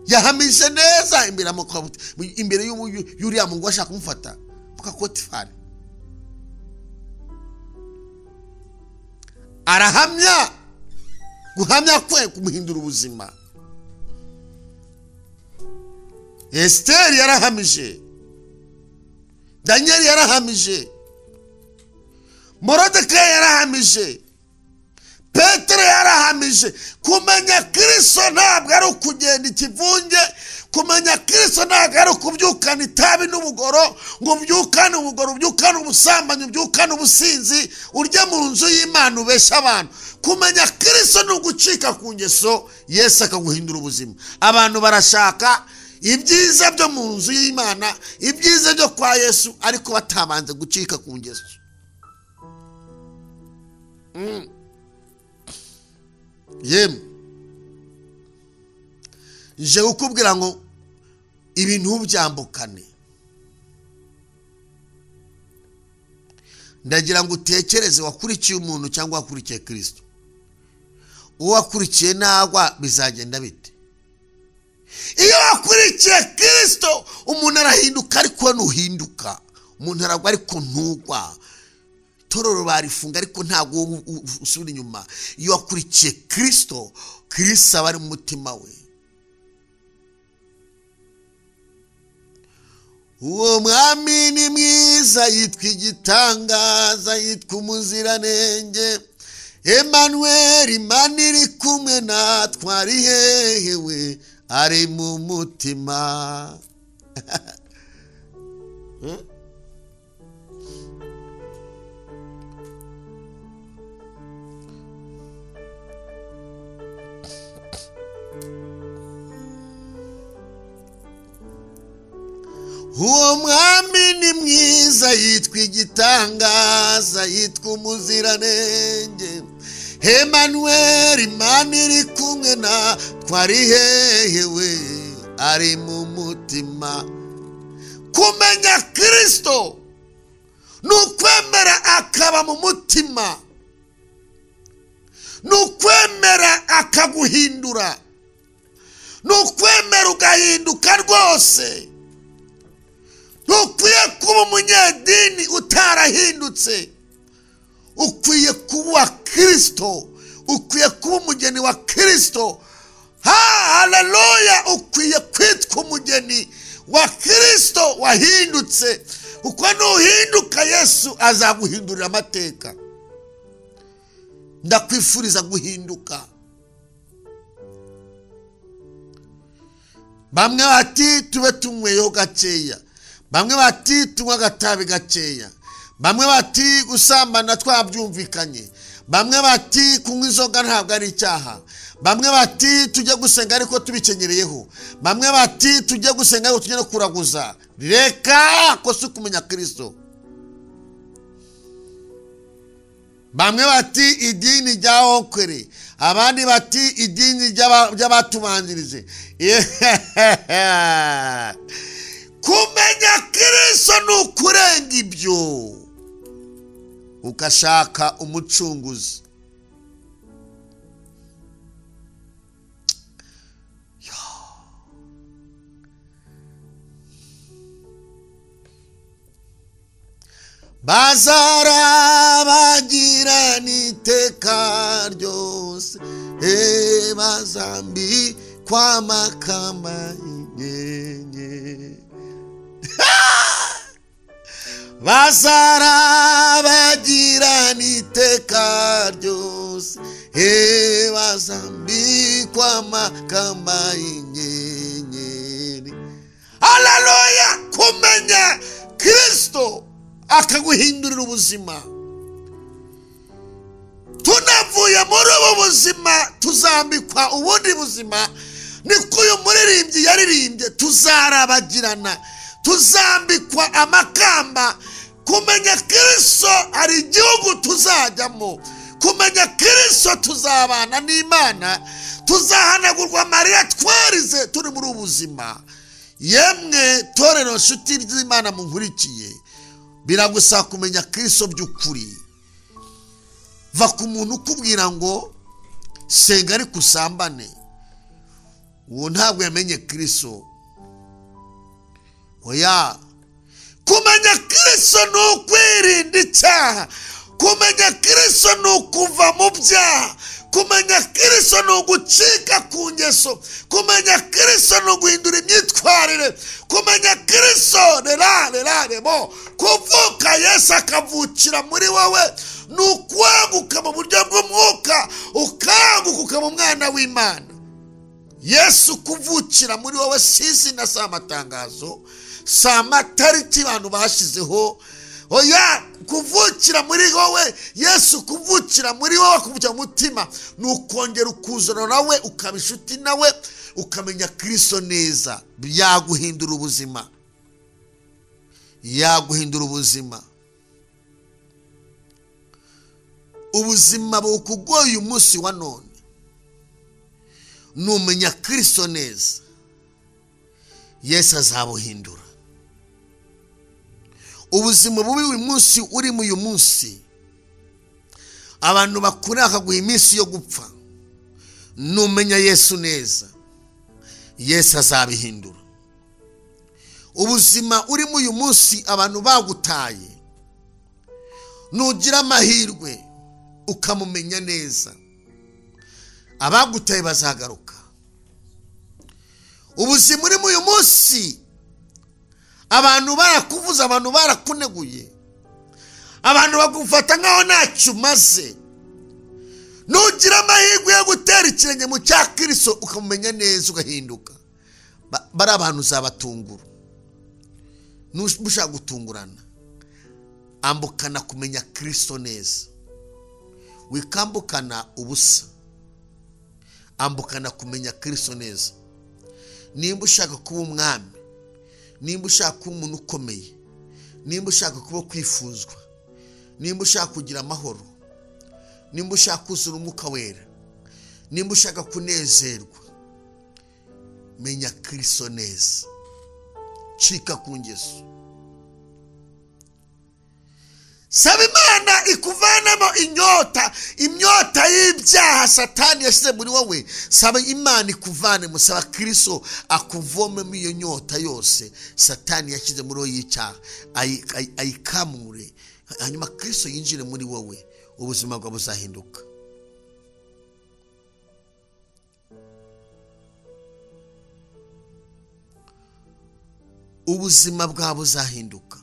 yahamije neza imbere y'uriya mungu ashaka kumufata muka Potifari. Arahamya, guhamya kwe kumuhindura ubuzima. Esiteri yarahamije, Daniel yarahamije, Morodekayi yarahamije, Petero yarahamije. Kumenya Kristo ntabwo ari ukugenda ikivunge. Kumenya Kristo ntabwo ari ukubyukana itabi n'ubugoro, ngo ubyukane ubugoro, ubyukane ubusambanyi, ubyukane ubusinzi, urye mu nzu y'Imana ubesha abantu. Kumenya Kristo ni ugucika ku ngeso, Yesu akaguhindura ubuzima. Abantu barashaka ibyiza byo mu nzu y'Imana, ibyiza byo kwa Yesu, ariko batabanze gucika ku ngeso. Yemwe, nje kukubwira ngo ibintu byambukane. Ndagira ngo utekereze, wakurikiye umuntu cyangwa wakurikiye Kristo? Uwo wakurikiye nagwa bizagenda bite? Iyo wakurikiye Kristo umuntu arahinduka, ariko ntuhinduka. Umuntu aragwa ariko ntugwa. Tororo barifunga ariko ntabwo usubira inyuma. Iyo wakurikiye Kristo, Kristo aba ari mu mutima we. Uwo mwami ni mwiza, yitwa igitangaza, yitwa umuziranenge. Emmanuel, Imana iri kumwe natwe, ari hehe we? Ari mu mutima. Uwo mwami ni mwiza, yitwa igitangaza, yitwa umuziranenge. Emmanuel, Imana iri kumwe na twari hehe we, ari mu mutima. Kumenya Kristo ni ukwemera akaba mu mutima, ni ukwemera akaguhindura, ni ukwemera ugahinduka rwose. Ntukwiye kuba umunyedini utarahindutse, ukwiye kuba uwa Kristo, ukwiye kuba umugeni wa Kristo. Haleluya! Ukwiye kwitwa umugeni wa Kristo wahindutse, kuko nuhinduka Yesu azaguhindurira amateka. Ndakwifuriza guhinduka. Bamwe bati tube tunyweyo gakeya, bamwe bati tunywa agatabi gakeya, bamwe bati gusambana twabyumvikanye, bamwe bati kunywa inzoga ntabwo ari icyaha, bamwe bati tujye gusenga ariko tubikeneyeho, bamwe bati tujye gusenga ariko tujye no kuraguza. Reka ko si kumenya Kristo. Bamwe bati idini rya onkere, abandi bati idini ry'abatubanjirije. Kumenya Kristo ni ukurenga ibyo, ugashaka umucunguzi. Bazarabagirana iteka ryose, bazambikwa amakamba y'inyenyeri. Bazarabagirana iteka ryose, bazambikwa amakamba y'inyenyeri. Haleluya! Kumenya Kristo akaguhindurira ubuzima. Tunavuye muri ubu buzima tuzambikwa ubundi buzima. Niko uyu muririmbyi yaririmbye, tuzarabagirana, tuzambikwa amakamba. Kumenya Kristo ari igihugu tuzajyamo, kumenya Kristo tuzabana n'Imana, tuzahanagurwa amarira twarize turi muri ubu buzima. Yemwe torero nshuti ry'Imana munkurikiye, biragusaba kumenya Kristo by'ukuri. Va ku muntu ukubwira ngo senga ariko usambane, uwo ntabwo yamenye Kristo. Oya, kumenya Kristo ni ukwirinda icyaha, kumenya Kristo ni ukuva mu byaha, kumenya Kristo ni ugucika ku ngeso, kumenya Kristo ni uguhindura imyitwarire, kumenya Kristo rerareraremo kuvuka Yesu akavukira muri wowe, ni ukwaguka mu buryo bw'umwuka, ukanguka ukaba umwana w'Imana. Yesu kuvukira muri wowe si izina, si amatangazo, si amatariki abantu bashizeho. Oya, kuvukira muri wowe, Yesu kuvukira muri wowe, kuvukira mu mutima, ni ukongera ukuzana nawe, ukaba inshuti nawe, ukamenya Kristo neza. Yaguhindura ubuzima, yaguhindura ubuzima. Ubuzima bukugoye umunsi wa none, numenya Kristo neza, Yesu azabuhindura. Ubuzima bubi uyu munsi urimo uyu munsi, abantu bakura bakaguha iminsi yo gupfa, numenya Yesu neza, Yesu azabihindura. Ubuzima urimo uyu munsi abantu bagutaye, nugira amahirwe ukamumenya neza, abagutaye bazagaruka. Ubuzima urimo uyu munsi abantu barakuvuza, abantu barakuneguye, abantu bagufata nkaho ntacyo umaze, nugira amahirwe yo gutera ikirenge mu cya Kristo ukamumenya neza ugahinduka, bari abantu uzabatungura. Nushaka gutungurana, ambukana kumenya Kristo neza, wikambukana ubusa, ambukana kumenya Kristo neza. Nimba ushaka kuba umwami, Nimba ushaka kuba umuntu ukomeye, nimba ushaka kuba kwifuzwa, nimba ushaka kugira amahoro, nimba ushaka kuzura umwuka wera, nimba ushaka kunezerwa, menya Kristo neza, cika ku ngeso. Saba Imana ikuvanamo inyota, imyota y'ibyaha Satani yashyize muri wowe. Saba Imana ikuvanemo, saba Kristo akuvomemo iyo nyota yose Satani yashyize muri wowe y'icyaha, ayikamure, hanyuma Kristo yinjire muri wowe, ubuzima bwawe buzahinduka. Ubuzima bwawe buzahinduka.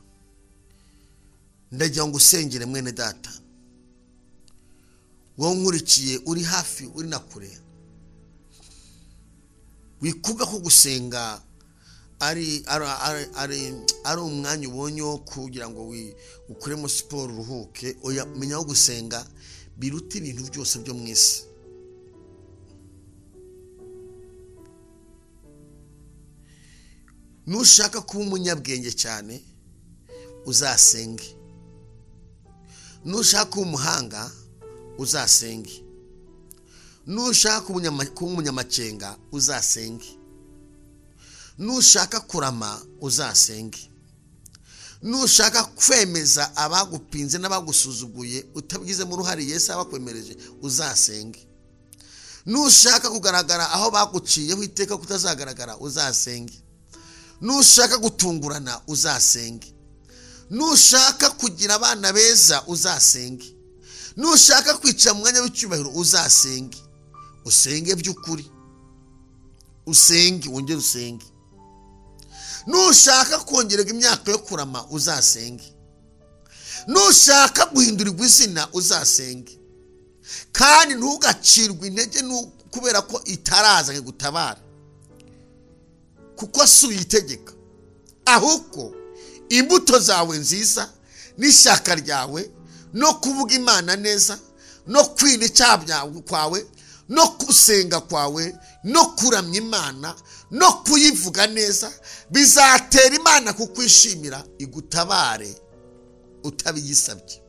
Ndagira ngo usengere mwene data, wowe nkurikiye uri hafi uri na kure, wikuba ko gusenga ari umwanya ubonye wo kugira ngo ukuremo siporo uruhuke. Oya, menya aho gusenga biruta ibintu byose byo mu isi. Nushaka kuba umunyabwenge cyane uzasenge, nushaka kuba umuhanga uzasenge, nushaka kuba umunyamakenga uzasenge, nushaka kurama uzasenge, nushaka kwemeza abagupinze n'abagusuzuguye utabigizemo uruhare Yesu abakwemereje uzasenge, nushaka kugaragara aho baguciyeho iteka kutazagaragara uzasenge, nushaka gutungurana uzasenge, nushaka kugira abana beza uzasenge, nushaka kwicara mu mwanya w'icyubahiro uzasenge. Usenge by'ukuri, usenge wongere usenge. Nushaka kongererwa imyaka yo kurama uzasenge, nushaka guhindurirwa izina uzasenge. Kandi ntugacirwe intege kubera ko itaraza gutabara, kuko si uyitegeka, ahubwo imbuto zawe nziza n'ishyaka ryawe no kuvuga Imana neza no kwina icyaha kwawe no gusenga kwawe no kuramya Imana no kuyivuga neza bizatera Imana kukwishimira, igutabare utabiyisabye.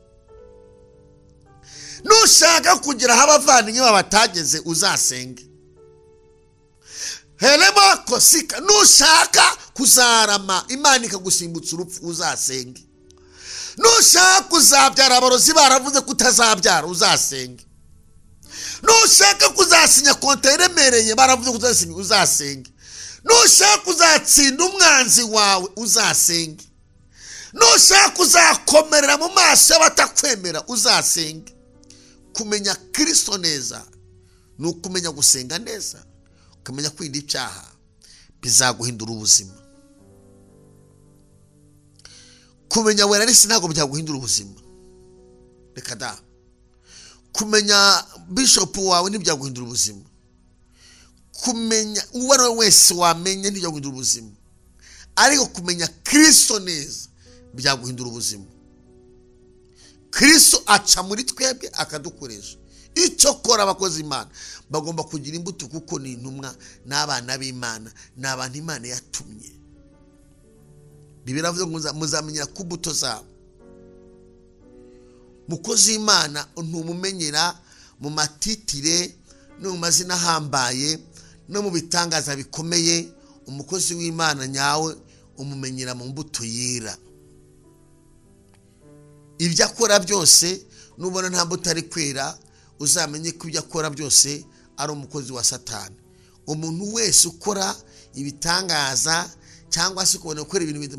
Nushaka kugira aho abavandimwe batageze uzasenge. Helema kosika. Nushaka kuzarama Imana ikagusimbutsa urupfu uzasenge. Nushaka kuzabyara abarozi baravuze kutazabyara uzasenge. Nushaka kuzasinya konta iremereye baravuze kutazasinya uzasenge. Nushaka kuzatsinda umwanzi wawe uzasenge. Nushaka kuzakomerera mu maso y'abatakwemera uzasenge. Kumenya Kristo neza ni ukumenya gusenga neza, ukamenya kwirinda icyaha, bizaguhindura ubuzima. Kumenya werarisi ntabwo byaguhindura ubuzima, reka da. Kumenya bishop wawe ntibyaguhindura ubuzima. Kumenya uwo ari we wese wamenye ntibyaguhindura ubuzima, ariko kumenya Kristo neza byaguhindura ubuzima. Kristo aca muri twebwe akadukoresha. Icyo kora abakozi Imana bagomba kugira imbuto, kuko ni intumwa n'abana b'Imana, ni abantu Imana yatumye. Bibiliya iravuga ngo muzamenyera ku mbuto zabo. Mukozi Imana ntumumenyera mu matitire no mu mazina ahambaye no mu bitangaza bikomeye. Umukozi w'Imana nyawe umumenyera mu mbuto yera. Ibyo akora byose nubona nta mbuto ari kwera, uzamenye ko ibyo akora byose ari umukozi wa Satani. Umuntu wese ukora ibitangaza cyangwa se ukabona gukora ibintu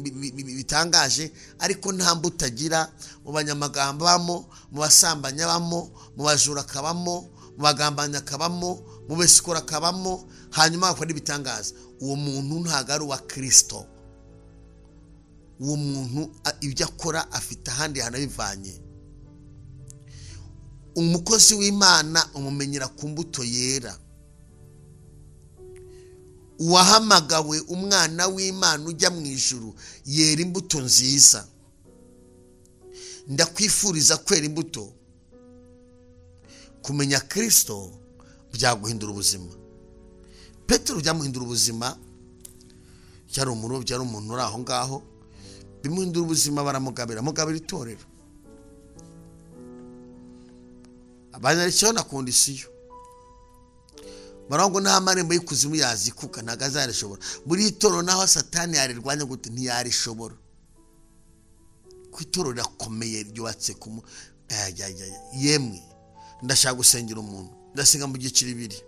bitangaje ariko nta mbuto agira, mu banyamagambo bamo, mu basambanya bamo, mu bajura kabamo, mu bagambanya kabamo, mu besikora kabamo, hanyuma akora ibitangaza, uwo muntu ntago ari uwa Kristo. Uwo muntu ibyo akora afite ahandi hantu abivanye. Umukozi w'Imana umumenyera ku mbuto yera. Uwahamagawe umwana w'Imana ujya mu ijuru yera imbuto nziza. Ndakwifuriza kwera imbuto. Kumenya Kristo byaguhindura ubuzima. Petero byamuhindura ubuzima. Cyari umurobyi, ari umuntu uri aho ngaho, bimuhindura ubuzima, baramugabira, mugabira itorero. Abanyarishyiraho na kondisiyo, baravuga ngo nta marembo y'ikuzimu yazikuka, ntabwo azarishobora. Buri itorero naho Satani yarirwanya gute ntiyarishobora, kuko itorero rirakomeye ryubatse ku yemwe. Ndashaka gusengera umuntu, ndasenga mu byiciro bibiri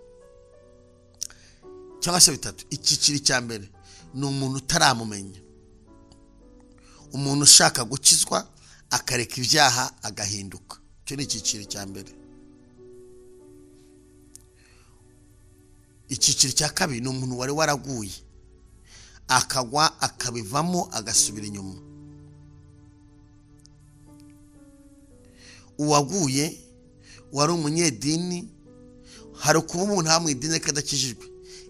cyangwa se bitatu. Icyiciro cya mbere ni umuntu utaramumenya, umuntu ushaka gukizwa akareka ibyaha agahinduka. Icyo ni icyiciro cya mbere. Icyiciro cya kabiri ni umuntu wari waraguye akagwa akabivamo agasubira inyuma. Uwaguye wari umunyedini, hari kuba umuntu hamwe idini kadakijijwe,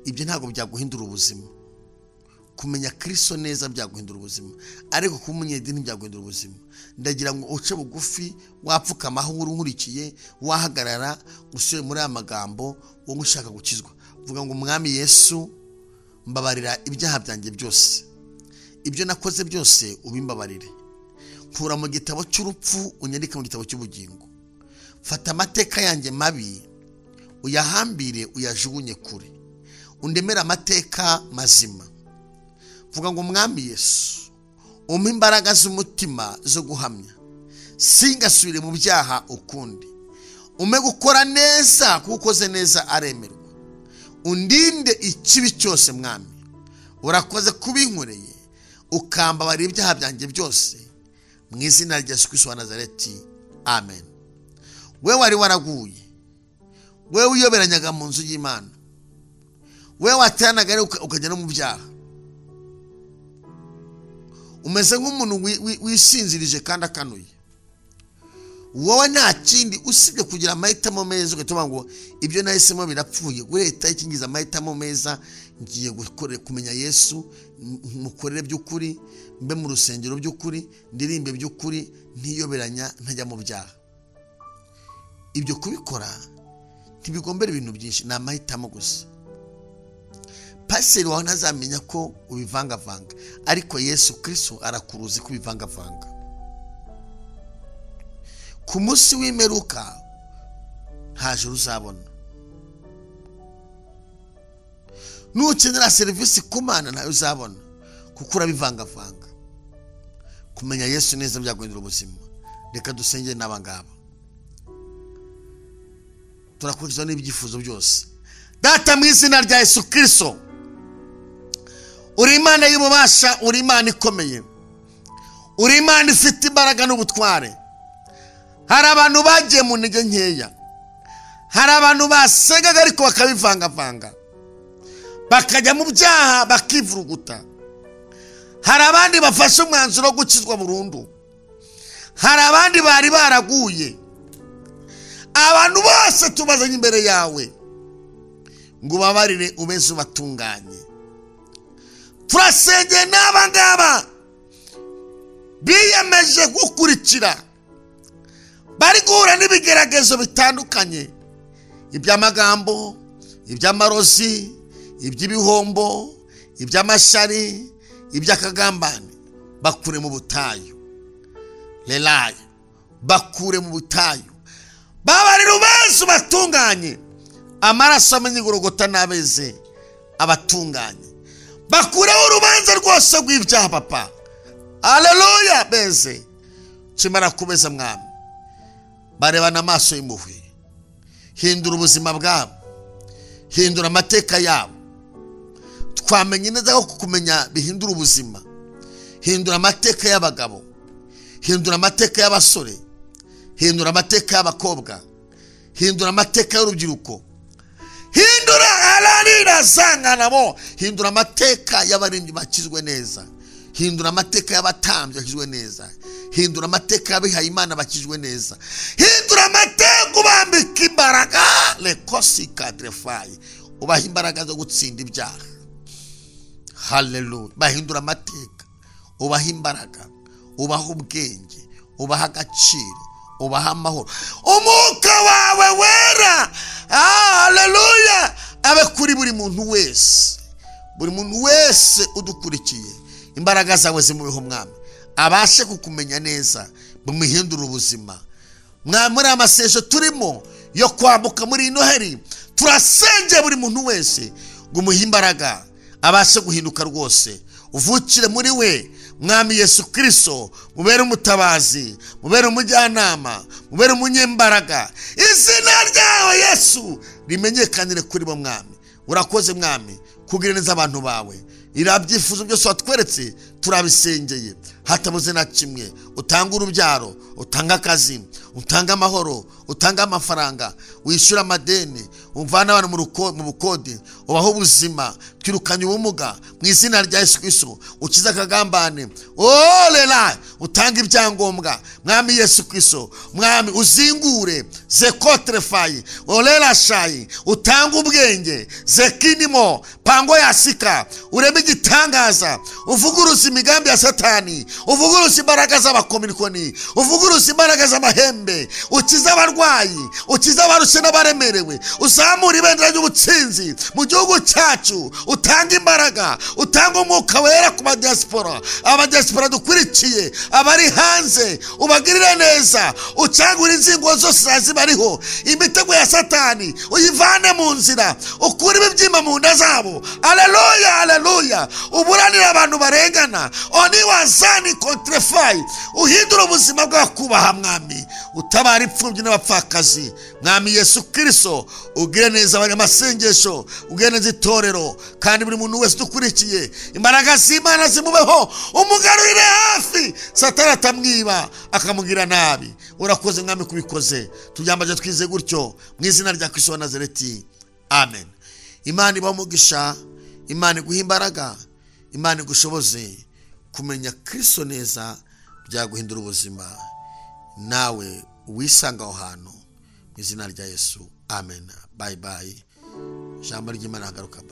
ibyo ntabwo byaguhindura ubuzima. Kumenya Kristo neza byaguhindura ubuzima, ariko kuba umunyedini byaguhindura ubuzima. Ndagira ngo uce bugufi, wapfukama aho uri unkurikiye, wahagarara usubire muri aya magambo wowe ushaka gukizwa. Vuga ngo Umwami Yesu, mbabarira ibyaha byanjye byose, ibyo nakoze byose ubimbabarire. Nkura mu gitabo cy'urupfu unyandike mu gitabo cy'ubugingo. Fata amateka yanjye mabi uyahambire uyajugunye kure, undemere amateka mazima. Vuga ngo Umwami Yesu, umpe imbaraga z'umutima zo guhamya, singasubire mu byaha ukundi. Umpe gukora neza kuko ukoze neza aremerwa. Undinde ikibi cyose Mwami, urakoze kubinkoreye, ukambabarira ibyaha byanjye byose, mu izina rya Yesu Kristo wa Nazareti, amen. We wari waraguye, we wiyoberanyaga mu nzu y'Imana, we wateranaga ukajya no mu byaha, umeze nk'umuntu wisinzirije kandi akanuye. Wowe nta kindi usibye kugira amahitamo meza, ugatuma ngo ibyo nahisemo birapfuye. Leta ikingiza amahitamo meza, ngiye kumenya Yesu, mukorere by'ukuri, mbe mu rusengero by'ukuri, ndirimbe by'ukuri, ntiyoberanya, ntajya mu byaha. Ibyo kubikora ntibigombera ibintu byinshi, ni amahitamo gusa. Pasiteri wawe ntazamenya ko ubivangavanga, ariko Yesu Kristo arakuruzi kubivangavanga. Ku munsi w'imperuka nta juru uzabona. Nukenera serivisi ku Mana ntayo uzabona, kuko urabivangavanga. Kumenya Yesu neza byaguhindura ubuzima. Reka dusengere n'aba ngaba, turakurikiza n'ibyifuzo byose. Data, mu izina rya Yesu Kristo, uri Imana y'ububasha, uri Imana ikomeye, uri Imana ifite imbaraga n'ubutware. Hari abantu bagiye mu ntege nkeya, hari abantu basengaga ariko bakabivangavanga, bakajya mu byaha bakivuruguta. Hari abandi bafashe umwanzuro wo gukizwa burundu, hari abandi bari baraguye. Abantu bose tubazanye imbere yawe ngo ubabarire, ubeze ubatunganye. Turasengeye n'aba ngaba biyemeje gukurikira, bari guhura n'ibigeragezo bitandukanye, iby'amagambo, iby'amarozi, iby'ibihombo, iby'amashari, iby'akagambane. Bakure mu butayu, lelayo, bakure mu butayu, babarira ubeze ubatunganye. Amaraso amenye igorogota n'abeze abatunganye, bakureho urubanza rwose rw'ibyaha papa. Haleluya. Beze kimara kubeza Mwami, barebana amaso y'impuhwe. Hindura ubuzima bwabo, hindura amateka yabo. Twamenye neza ko kumenya bihindura ubuzima. Hindura amateka y'abagabo, hindura amateka y'abasore, hindura amateka y'abakobwa, hindura amateka y'urubyiruko, hindura ararira zanga nabo, hindura amateka y'abaririmbyi bakizwe neza, hindura amateka y'abatambyi bakizwe neza, hindura amateka y'abihaye Imana bakizwe neza, hindura amateka ubambika imbaraga lekosi kadrefayi, ubaha imbaraga zo gutsinda ibyaha. Haleluya. Bahindura amateka, ubaha imbaraga, ubaha ubwenge, ubaha agaciro, ubaha amahoro. Umwuka wawe wera, haleluya, abe kuri buri muntu wese. Buri muntu wese udukurikiye, imbaraga zawe zimubeho Mwami, abashe kukumenya neza, bumuhindure ubuzima. Mwami, muri amasengesho turimo yo kwambuka muri Noheli, turasengeye buri muntu wese ngo umuhe imbaraga, abashe guhinduka rwose, uvukire muri we Mwami Yesu Kristo, mubere umutabazi, mubere umujyanama, mubere umunyembaraga. Izina ryawe Yesu rimenyekanire kuri bo Mwami. Urakoze Mwami kugira neza abantu bawe. Irabyifuzo byose watweretse turabisengeye, hatabuze na kimwe. Utanga urubyaro, utanga akazi, utanga amahoro, utanga amafaranga, wishyura amadeni, umvana abantu mu bukode, ubaho ubuzima, twirukanye ubumuga mu izina rya Yesu Kristo, ukize akagambane, olela, utanga ibyangombwa Mwami Yesu Kristo. Mwami uzingure zekotrefayi olela shayi, utanga ubwenge zekinimo pango yasika, ureme igitangaza, uvuguruze imigambi ya Satani, uvuguruze imbaraga z'abakominikoni, uvuguruze imbaraga z'amahembe, ukize abarwayi, ukize abarushye n'abaremerewe, uzamure ibendera ry'ubutsinzi mu gihugu cyacu, utanga imbaraga, utanga umwuka wera ku badiaspora, abadiaspora dukurikiye, abari hanze, ubagirire neza, ucangure inzingo zose zibariho, imitego ya Satani uyivane mu nzira, ukure ibibyimba mu nda zabo. Haleluya, haleluya. Uburanire abantu barengana, oni wazani kontrefai, uhindure ubuzima bw'abakubaha Mwami, utabara imfubyi n'abapfakazi. Mwami Yesu Kristo, ugire neza abanyamasengesho, ugire neza itorero, kandi buri muntu wese dukurikiye imbaraga z'Imana zimubeho, umugarurire hafi, Satani atamwiba akamugira nabi. Urakoze Mwami kubikoze, tubyambaje twize gutyo mu izina rya Kristo wa Nazareti, amen. Imana ibahe umugisha, Imana iguhe imbaraga, Imana igushoboze kumenya Kristo neza, byaguhindura ubuzima, nawe wisanga aho hantu mu izina rya Yesu, amen. Bye bye. Ijambo ry'Imana hagaruka.